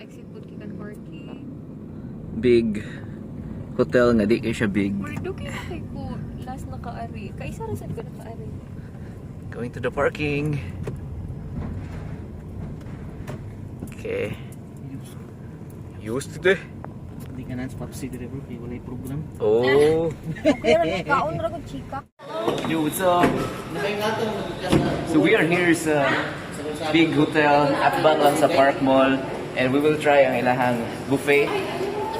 Exit po gikan parking. Big hotel nga di kay siya big. Mura dugay na kay ko last nakaari. Kaisa ra sad ko nakaari. Going to the parking. Okay. Used to. Hindi ka na sa Papsi dire bro, kay walay program. Oh. Okay ra ni kaon ra ko chika. Yo, what's up? So we are here sa big hotel, atbang lang sa Park Mall, and we will try ang ilahang buffet.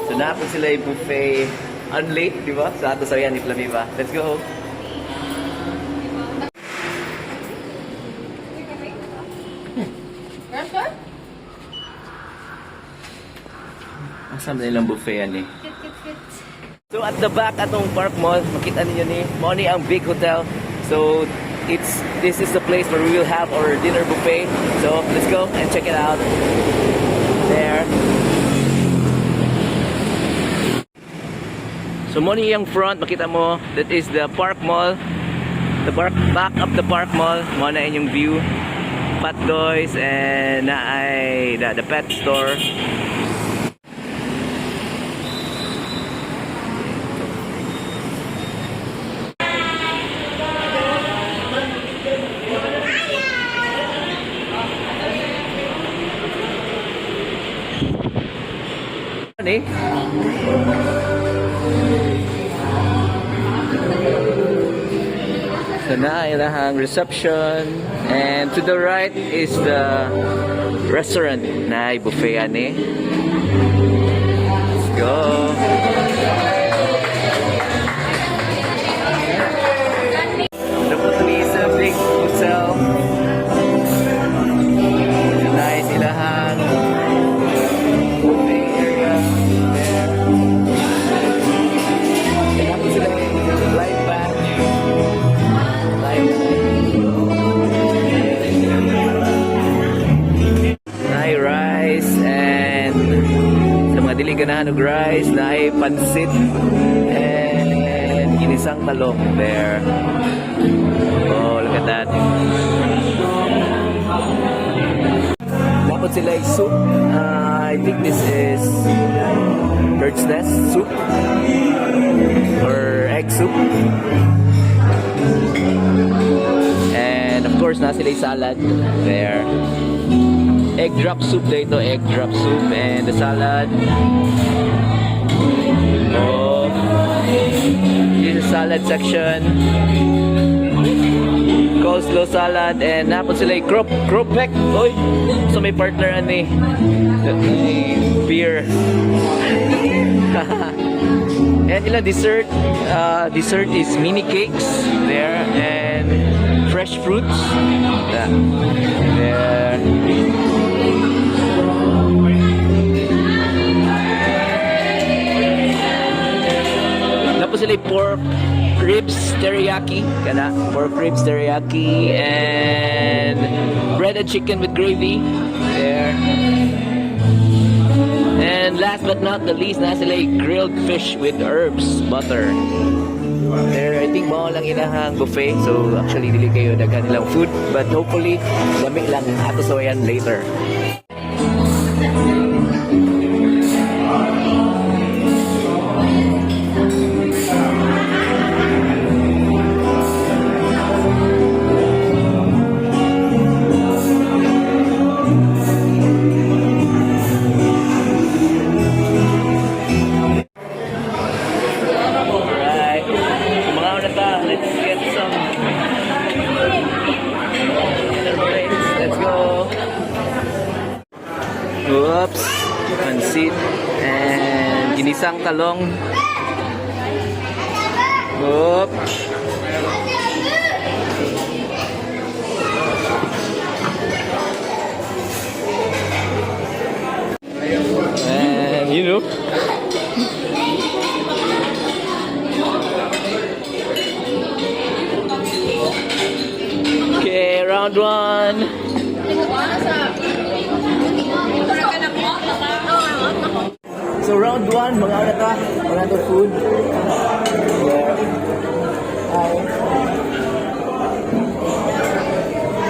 So naapon sila yung buffet unlate, di ba? Sa ato sa ni Flaviva. Let's go. Asa na ilang buffet yan eh? Cute, cute, cute. So at the back atong Park Mall, makita ninyo ni mao ni ang big hotel. So it's this is the place where we will have our dinner buffet. So let's go and check it out. There. So mo ni ang front, makita mo that is the Park Mall. The park back of the Park Mall, mo na inyong view. Pat Doys and naay the pet store. Ano eh? So na ilahang reception and to the right is the restaurant na buffet ani. Let's go. Dapat ni sa big hotel. Nice ilahang buffet area there. Tapos sila yung live band. Live. Naay rice and sa mga dili ganahan og rice, naay pansit and ginisang talong there. Oh, look at that. Dapat sila yung soup. I think this is bird's nest soup or egg soup. And of course, nasa sila yung salad there. Egg drop soup dito, egg drop soup and the salad. Oh. This is salad section. Coleslaw salad and napon sila yung crop cropek. Oy, so may partner ani. May beer. And ilang dessert, dessert is mini cakes there and fresh fruits. Yeah. There. Tapos sila yung pork ribs teriyaki. Kana, pork ribs teriyaki and breaded chicken with gravy. There. And last but not the least, nasa sila yung grilled fish with herbs, butter. There, I think mao lang inahang buffet. So actually, dili kayo daghan nilang food. But hopefully, lami lang ato sawayan later. Alright. So mga una ta, let's get some dinner plates. Let's go. Oops. Pansit and ginisang talong. Oops. And you know. Okay, round one. So round one, mga una ta, wala to food. Yeah. Hi.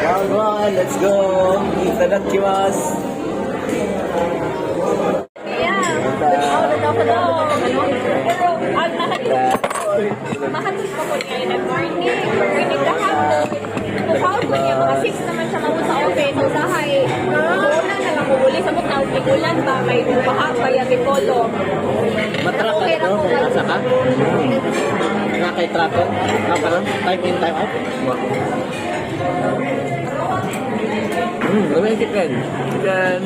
Round one, let's go. Itadakimasu. Igulan ba kay baha pa ya Bicolo. Matrak ka bro, kung asa ka. Na kay tracker. Na karon, time in, time out. Dami ang chicken. Chicken.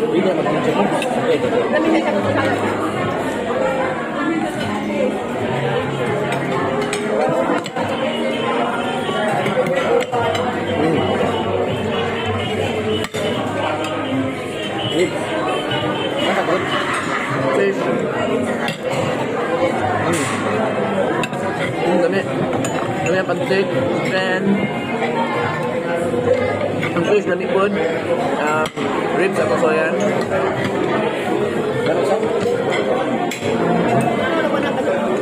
Hindi na mag-chicken. Okay. Dami na siya. Good. Nasa bro? Fish. Dami. Dami ang pansit. Chicken. Ang fish, dami po. Ribs ako soya. Pero sa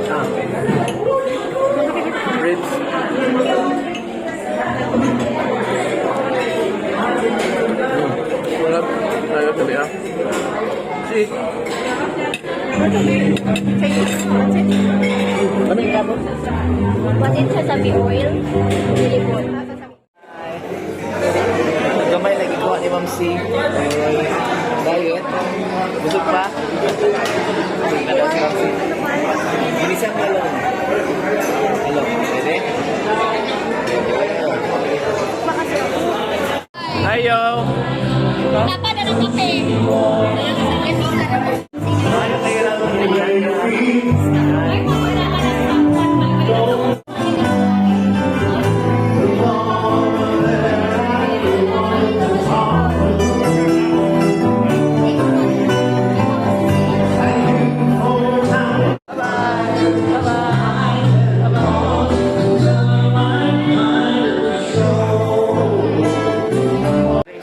Ah. Ribs. Wala. Wala tabi ah. See? Kami ka bro. Was it sesame oil? Really good. Gamay lagi ko ni Ma'am C. Eh, diet. Busog pa? Busog na daw si Ma'am C. Ginisang talong. Talong. Pwede? Hi, yo! Dapat na ng kape. Ano kayo lang? Ay, mawala ka ng sakwan.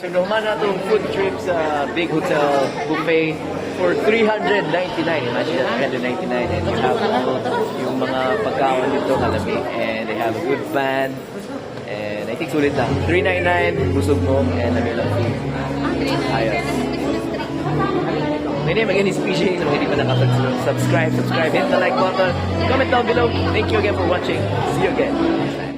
So, nahuman na itong food trip sa Big Hotel Buffet for 399. Imagine that, 399. And you have all yung mga pagkaon dito, kalami. And they have a good band. And I think sulit na. 399, busog mo, and lami lang food. Ayos. My name again is PJ. Sa mga hindi pa nakapag-subscribe, subscribe, hit the like button, comment down below. Thank you again for watching. See you again.